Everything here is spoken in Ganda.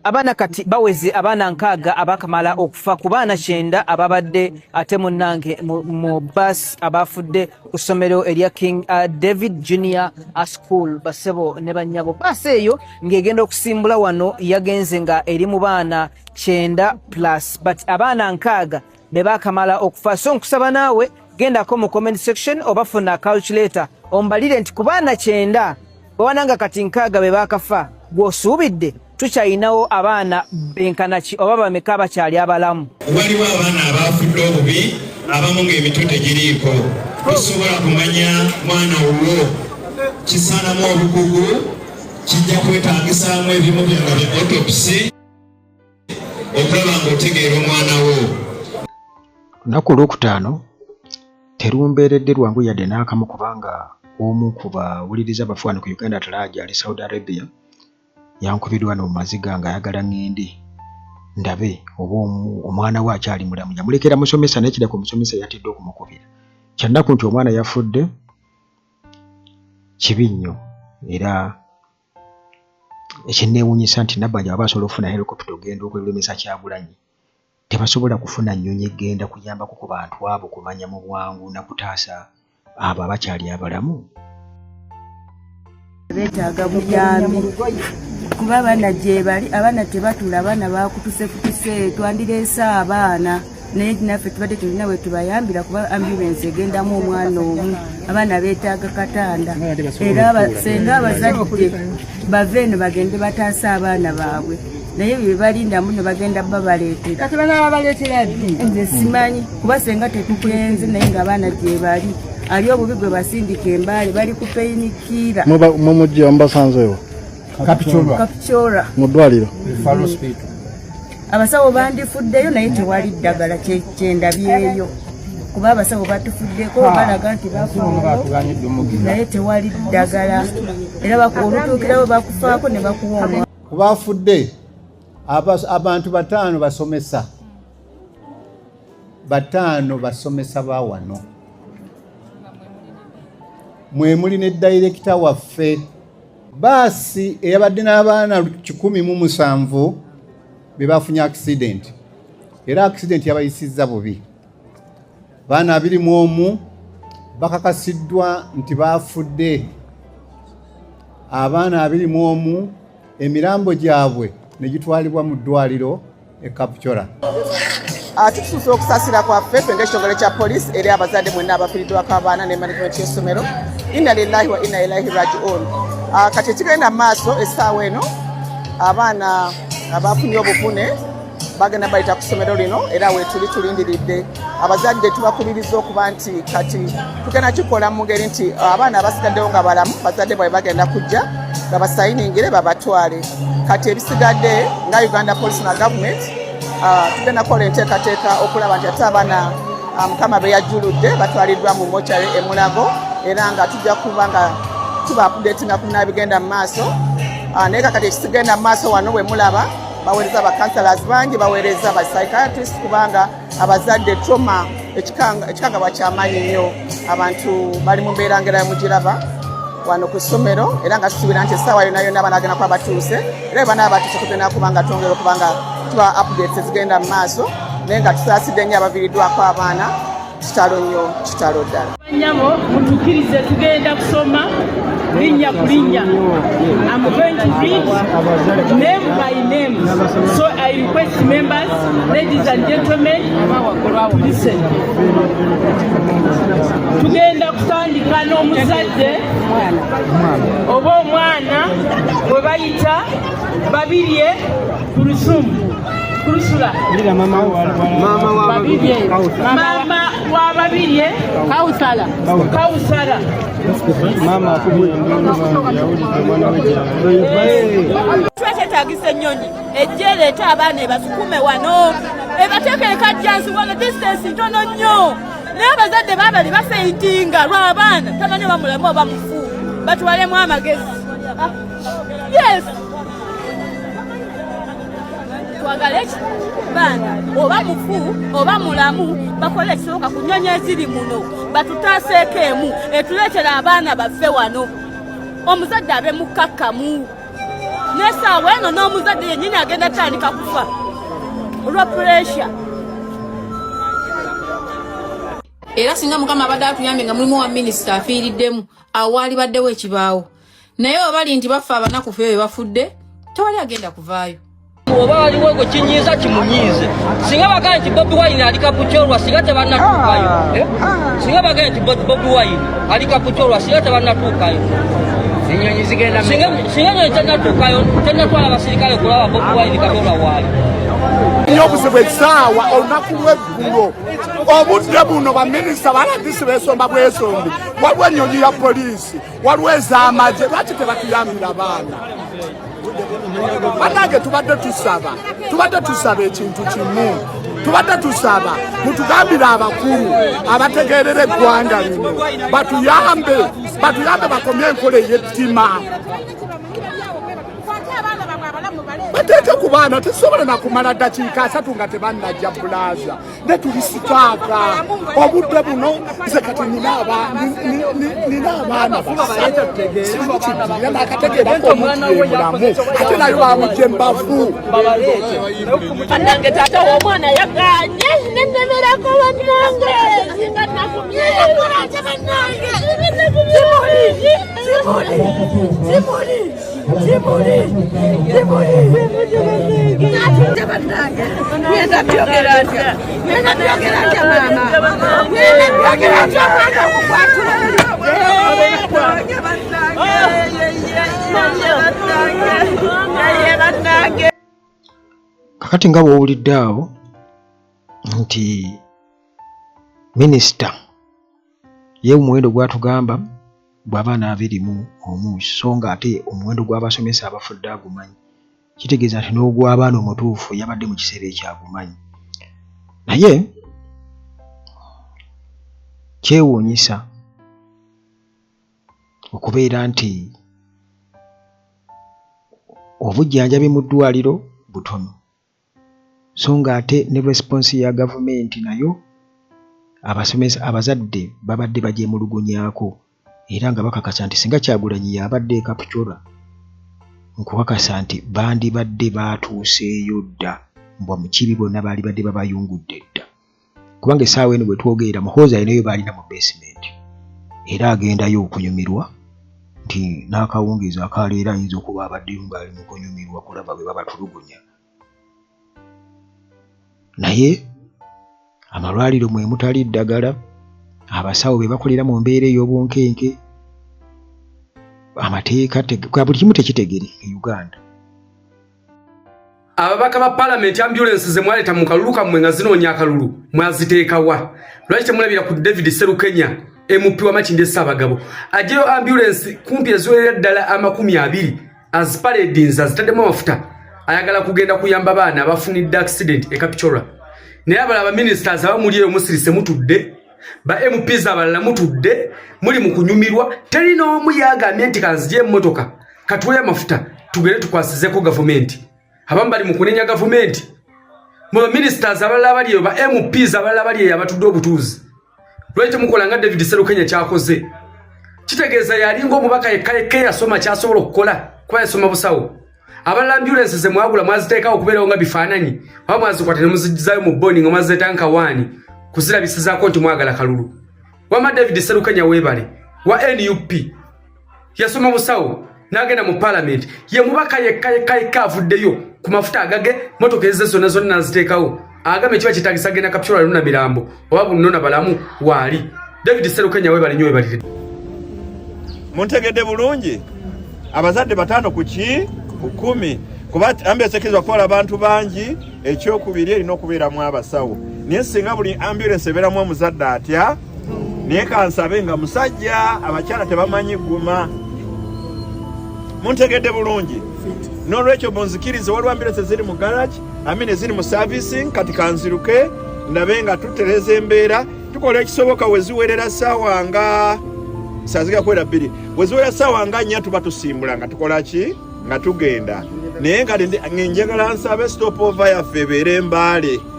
Abaana kati baweze abaana 60 abakamala okufa ku baana 90 ababadde ate munnange mu bus abafudde ku ssomero erya King David Junior School. Basebo ne bannyabo, baasi eyo ng'egenda okusimbula wano yagenze nga eri mu baana 90 plus, but abaana 60 be bakamala okufa. So nkusaba naawe gendako mu comment section oba funa calculator ombalire nti ku baana 90 bwewana nga kati 60 be bakafa, gw'osuubidde tukyalinawo abaana benkanaki oba bameka abakyali abalamu? Waliwo abaana abafudde obubi, abamu ng'emitwe tegiriiko. Tosobola kumanya mwana wuwo. Kisaanamu obukugu, kijja kwetaagisaamu ebimu byanga bya autopsy okulaba ng'otegeera omwana wo. Lunaku olwokutaano terumbeeredde lwangu yadde n'akamu, kubanga omu ku bawuliriza baffe wano ku Uganda at Large ali Saudi Arabia yankubiddwa wano mu maziga ng'ayagala ŋŋende ndabe oba omwana we akyali mulamu. Yamulekera musomesa, naye kiraka omusomesa yatidde okumukubira. Kyannaku nti omwana yafudde, kibi nnyo. Era ekinneewuunyisa nti Nabbanja baba asobola okufuna helicopter ogenda okwelemesa Kyagulanyi, tebasobola kufuna nnyonyi egenda kuyambako ku bantu abo kumanya mu bwangu na kutaasa abo abakyali abalamu. Beetaaga buyambi kuba abaana gye bali, abaana tebatula, abaana bakutusekutuse. Twandireese abaana, naye naffe tubadde tulina we tubayambira kuba ambulance egendamu omwana omu. Abaana beetaaga katanda, era senga abazadde bave eno bagende bataase abaana baabwe, naye bye balindamu ne bagenda babaleetera. Kati banababaleetera ddi? Nze simanyi, kuba senga tetugenze, naye ng'abaana gye bali, ali obubi gwe basindika embaale, bali ku painkiller. Mumujja mubasanzeewo? Kapchorwa. Mu ddwaliro? Abasawo bandifuddeyo, naye tewali ddagala. Kyendabyeyo, kuba abasawo batufuddeko, balaga nti bafaako, naye tewali ddagala, era olutuukirawo bakufaako ne bakuwa omwa. Kubafudde abantu bataano basomesa, bataano basomesa ba wano, mwe muli ne dayirekita waffe. Baasi eyabadde n'abaana 107 be bafunye accident, era accident yabayisizza bubi. Baana 21 bakakasiddwa nti bafudde. Abaana 21 emirambo gyabwe ne gitwalibwa mu ddwaliro e Kapchorwa. Tutuusa okusaasira kwaffe ffe ng'ekitongole kya poliisi eri abazadde mwenna abafiiriddwako abaana ne management y'essomero. Inna lillahi wa inna ilaihi rajiun. Kati ekigenda mu maaso essaawa eno, abaana abafunye obuvune bagenda bayita ku ssomero lino, era weetuli tulindiridde. Abazadde tubakubiriza okuba nti kati tugenda kikola mu ngeri nti abaana abasigaddewo nga balamu, bazadde bwabwe bagenda kujja babasayiningire babatwale. Kati ebisigadde nga Uganda Police na government tugenda kukola enteekateeka okulaba nti ate abaana Mukama be yajjuludde batwaliddwa mu mortuary e Mulago, era nga tujja kuba nga tuba updatinga ku bigenda mu maaso. Naye kakati ekisigenda mu maaso wano bwe mulaba, baweereza ba counselors bangi, baweereza ba psychiatrist, kubanga abazadde trauma, ekikangabwa kyamaanyi nnyo. Abantu bali mu mbeera ngera mugiraba wano ku ssomero, era nga tusuubira nti essaawa yonna yonna banagenda kuba batuuse, era bwe banaaba batuuse tugenda kuba nga twongera okuba nga tuba updates ezigenda mu maaso. Naye nga tusaasidde nnyo abaviiriddwako abaana. Kitalo nnyo, kitalo ddala. Nyabo, mutukkirize, tugenda kusoma linnya ku linnya. I'm going to read name by name. So I request members, ladies and gentlemen, to listen. Tugenda kutandika n'omuzadde oba omwana gwe bayita Babirye Kulusumu Kulusula, maama wa Babirye Kausala. Kausara. Maama akubye enduulu, yawulidde omwana we gyali. Twetagisa ennyonyi ejja ereeta abaana, ebasukume wano, ebateeka ekajjansi wano. Distance ntono nnyo, naye abazadde baabali bafaintinga lw'abaana, tamanyi oba mulamu oba mufu. Batwalemu amagezi. Ah, yes, twagale ki baana, oba mufu oba mulamu, bakole ekisoboka ku nnyonyi eziri muno, batutaaseeko emu etuleetera abaana baffe wano. Omuzadde abe mukkakkamu. Nesaawa eno n'omuzadde yennyini agenda tandika kufa olwa puresha. Era singa Mukama abadde atuyambye nga mulimu wa minisita afiiriddemu, awo waalibaddewo ekibaawo. Naye webali nti baffe abanaku fe be bafudde, tewali agenda kuvaayo. Oba waliwo gwe kinyiiza, kimunyiize. Singa bagambye nti Bobi Wine ali Kapukyolwa, singa tebannatuukayo. Eh? Singa bagambye nti Bobi Wine ali Kapukyolwa, singa tebannatuukayo. Enyonyi zigenda. Singa enyonyi tennatuukayo, tennatwala abasirikale kulaba Bobi Wine Kabyolwa waali. Nnyo obuzibu essaawa olunaku lw'eggulo obudde buno, baminisita baladisi besomba bwesombi. Waliwo ennyonyi ya poliisi, waliwo ez'amagye, lwaki tebatuyambira baana? Bannange, tubadde tusaba ekintu kimu, tubadde tusaba mutugambire abakulu abategeerera eggwanga lino batuyambe bakomye enkola ey'ettima bateeke ku baana. Tetusobola nakumala ddakiika 30 nga tebannajja. Bulaaza ne tuli stuck obudde buno. Nze kati nina abaana 3, simanyi kiddirira nakategeerako omuntu ye mulamu, ate nayo bamugya embavu. Bannange, taata w'omwana yaganye nenemerako. Bannange, singa nakumye bannange, simuli, simuli, simuli, simuli, simuli. Bannange, ngenda byogera ntya? Ngenda byogera ntya maama? Ngenda byogera ntya? Omwana okukwatula bannange. Kakati nga bw'owulidde awo nti minisita ye omuwendo gw'atugamba bw'abaana 21, so nga ate omuwendo gw'abasomesa abafudde agumanyi, kitegeeza nti n'ogw'abaana omutuufu yabadde mu kiseera ekyo agumanyi. Naye kyewuunyisa okubeera nti obujjanjabi mu ddwaliro butono, so ng'ate ne response ya gavumenti nayo abasomesa, abazadde babadde bagyemulugunyaako, era nga bakakasa nti singa Kyagulanyi y'abadde e Kapchorwa, nkukakasa nti bandibadde baatuuseeyo dda, mbwa mukibi bonna baali badde babayungudde dda, kubanga essaawa eno bwe twogerera Muhoozi alinayo baalina mu basement, era agendayo okunyumirwa nti n'akawungeezi akaleero ayinza okuba abaddeyo ng'ali mu kunyumirwa kulaba bwe babatulugunya. Naye amalwaliro mwe mutali ddagala, abasawo be bakolera mu mbeera ey'obunkenke, amateeka, buli kimu tekitegerekeka e Uganda. Ababaka ba palamenti, ambulensi ze mwaleeta mu kalulu kammwe nga zinoonya akalulu mwaziteekawa? Lwaki temulabira ku David Serukenya, MP wa Makindye Ssaabagabo, aggyeyo ambulensi kumpi eziwerera ddala 20, azipaledinze, azitaddemu amafuta, ayagala kugenda kuyamba baana abafunidde accident e Kapchorwa? Naye abalala baministers abamuli eyo musirise, mutudde, ba MPs abalala mutudde, muli mu kunyumirwa. Teri n'omu yagambye nti kanzigye emmotoka, katuweyo amafuta tugende tukwasizeko gavumenti. Abamu bali mu kunenya gavumenti. Mu baministers abalala abali eyo, ba MPs abalala bali eyo abatudde obutuuzi, lwaki temukola nga David Serukenya kyakoze? Kitegeeza yalinga omubaka yekka yekka eyasoma kyasobola okukola, kuba yasoma busawo. Abalala ambulensi ze mwagula mwaziteekawo okubeerawo nga bifaananyi, oba mwazikwata ne muzijjayo mu boni nga mwazireeta nkawaani kuzirabisizaako nti mwagala kalulu? Wama David Serukenya weebale wa NUP, yasoma busawo n'agenda mu palamenti. Ye mubaka yekka yekka yekka avuddeyo ku mafuta agage, motoka ezize zonna zonna naziteekawo, agambye kiba kyetagisa genda Kapchorwa luna mirambo oba bunona balamu waali. David Serukenya weebale nnyo, weebalire. Muntegedde bulungi? Abazadde 5 ku ki ku 10, kuba ambulensi ekkirizibwa kutwala abantu bangi. Ekyokubiri, erina okubeeramu abasawo. Naye singa buli ambulensi ebeeramu omuzadde atya? Naye kansabe nga musajja, abakyala tebamanyi guma. Muntegedde bulungi? N'olwekyo munzikirize, waliwo ambulensi eziri mu garage amine eziri mu servicing. Kati kanziruke ndabe nga tutereza embeera, tukola ekisoboka. We ziwerera ssaawa nga saziga kwera 2, we ziwerera ssaawa nga 4 tuba tusimbula nga tukola ki, nga tugenda. Naye kati njagala nsabe stopover yaffe ebeere Embaale.